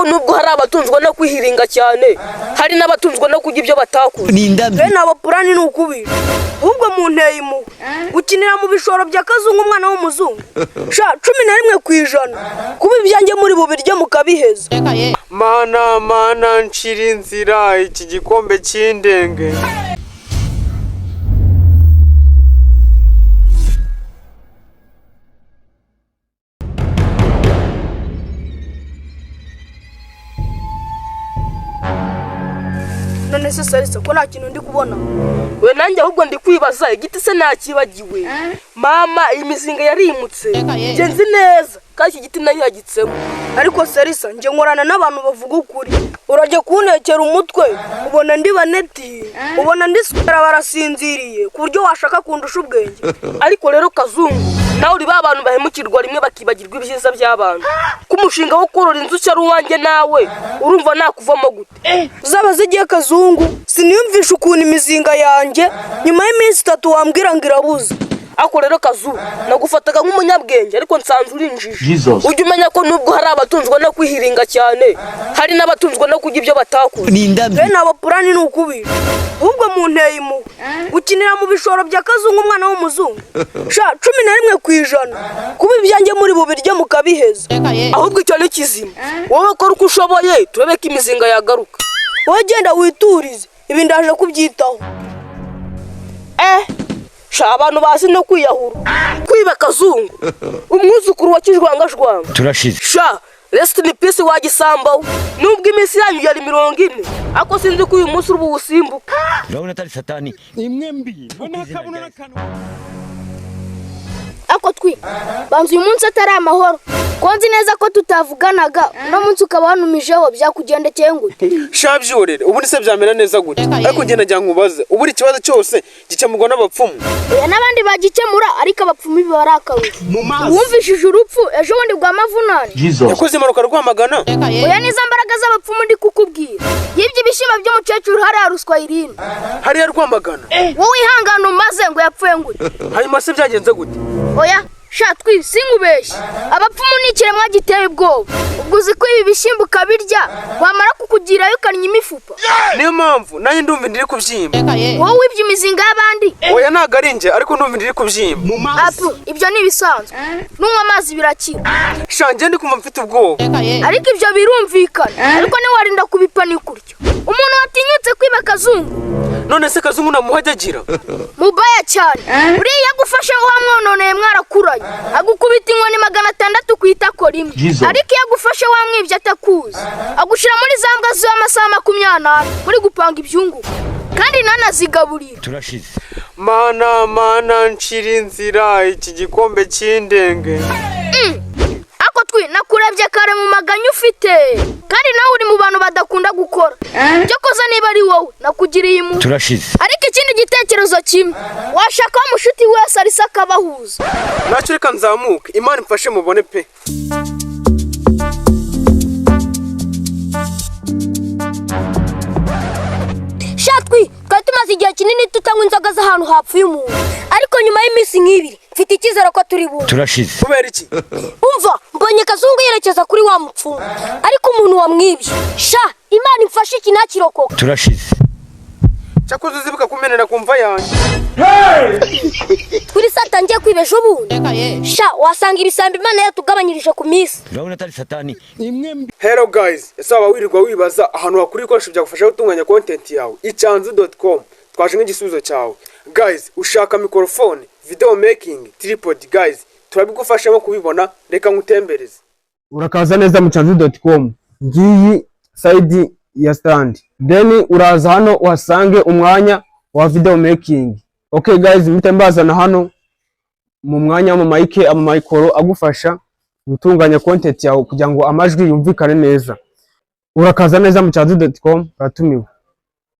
ko nubwo hari abatunzwe no kwihiringa cyane, hari n'abatunzwe no kurya ibyo batakuze. Ni indabyo. Bene abo plan ni ukubira. Ahubwo munteye impuhwe. Gukinira mu bishoro bya Kazungu, umwana w'umuzungu, sha, 11%, kuba ibyanjye muri bubirye mukabiheza. Mana, Mana, nshira inzira, iki gikombe cy'indenge. None se Salisa, ko nta kintu ndi kubona? We, nanjye ahubwo ndi kwibaza igiti se nakibagiwe. Mama, iyi mizinga yarimutse, njye nzi neza kandi iki giti nayihagitsemo. Ariko Salisa, njye nkorana n'abantu bavuga ukuri. Urajya kuntekera umutwe, ubona ndi baneti, ubona ndi sukara, barasinziriye ku buryo washaka kundusha ubwenge. Ariko rero Kazungu, nawe uri ba bantu bahemukirwa rimwe bakibagirwa ibyiza by'abantu. Ko umushinga wo korora inzuki ari uwanjye nawe, urumva nakuvamo gute? Zaba zigiye, Kazungu. Siniyumvisha ukuntu imizinga yanjye nyuma y'iminsi 3 wambwira ngo irabuze. Ariko rero Kazungu, nagufataga nk'umunyabwenge, ariko nsanze uri injiji. Jesus. Ujya umenya ko nubwo hari abatunzwe no kwihiringa cyane, hari n'abatunzwe no kurya ibyo batakuze. Ni indabyo. Bene abo plan ni ukubira. Ahubwo munteye impuhwe. Gukinira mu bishoro bya Kazungu, umwana w'umuzungu, sha, 11%, kuba ibyanjye muri bubirye mukabiheza. Ahubwo icyo ni kizima. Wowe kora uko ushoboye, turebe ko imizinga yagaruka. Wowe genda witurize, ibi ndaje kubyitaho. Eh sha, abantu bazi no kwiyahura, kwiba Kazungu, umwuzukuru wa Kijwangajwanga. Turashize. Sha, rest in peace wa gisambo. Nubwo iminsi yanyu yari 40, ariko sinzi ko uyu munsi uri buwusimbuke. Urabona atari satani. Imwe mbi n'akabuno n'akanwa. Ako twi, banza uyu munsi atari amahoro, ko nzi neza ko tutavuganaga, uno munsi ukaba wanumijeho, byakugendekeye ngute? Sha, byurire. Ubundi se byamera neza gute? Ariko ngenda njya nkubaze, ubundi ikibazo cyose gikemurwa n'abapfumu? Oya, n'abandi bagikemura, ariko abapfumu biba ari akabuye. Wumvishije urupfu ejo bundi rwa Mavunane? Jesus. Yakoze impanuka Rwamagana. Oya, nizo mbaraga z'abapfumu ndi kukubwira. Yibye ibishyimbo by'umukecuru hariya Ruswa Irine. Hariya Rwamagana? Wowe ihangane, umaze ngo yapfuye ngute? Hanyuma se byagenze gute? Oya sha twi, sinkubeshye, abapfumu ni ikiremwa giteye ubwoba. Ubwo uzi ko ibi bishyimbo ukabirya, wamara kukugirayo ukarya imifupa? Niyo mpamvu nanjye ndumva inda iri kubyimba. Wowe wibye imizinga y'abandi. Oya, ntabwo ari njye, ariko ndumva inda iri kubyimba. Apu, ibyo ni ibisanzwe, nunywa amazi birakira. Sha, njye ndi kumva mfite ubwoba. Ariko ibyo birumvikana, ariko ntiwarinda kubipanika utyo. Umuntu watinyutse kwiba Kazungu! None se Kazungu namuhajya agira? Mubaya cyane. Uriya agufashe wamwononeye, mwarakuranye, agukubita inkoni 600 ku itako rimwe. Jesus. Ariko iyo agufashe wamwibye atakuzi, agushyira muri za mbwa ziwe amasaha 24 muri gupanga ibyunguka, kandi ntanazigaburira. Turashize. Mana, Mana, nshira inzira, iki gikombe cy'indenge. Ako twi, nakurebye kare mu maganya ufite, kandi nawe uri mu bantu badakunda gukora. Cyo koza niba ari wowe, nakugiriye impuhwe. Turashize. Ariko ikindi gitekerezo kimwe, washakaho umushuti wese arisa akabahuza. Ntacyo, reka nzamuke, Imana imfashe mubone pe. Shatwi, twari tumaze igihe kinini tutanywa inzoga z'ahantu hapfuye umuntu, ariko nyuma y'iminsi nk'ibiri mfite icyizere ko turi bumve. Turashize. Kubera iki? Umva, mbonye Kazungu yerekeza kuri wa mupfumu, ariko umuntu wamwibye, sha, Imana imfashe iki ntakirokoka. Turashize. Cyakoze uzibuka kumenera ku mva yanjye. Kuri satangiye kwiba ejo bundi, sha, wasanga ibisambo Imana yatugabanyirije ku minsi. Urabona atari satani. Imwe mbi. Hello guys, ese waba wirirwa wibaza ahantu wakura ibikoresho byagufasha gutunganya content yawe? Icyanzu.com twaje nk'igisubizo cyawe. Guys, ushaka microphone, video making, tripod, guys, turabigufashamo kubibona, reka nkutembereze. Urakaza neza mu cyanzu.com. Ngiyi side ya stand, then uraza hano uhasange umwanya wa video making. Okay guys, mpite mbazana hano mu mwanya w'ama mic, ama micro agufasha gutunganya content yawe kugira ngo amajwi yumvikane neza. Urakaza neza mu cyanzu.com, uratumiwe.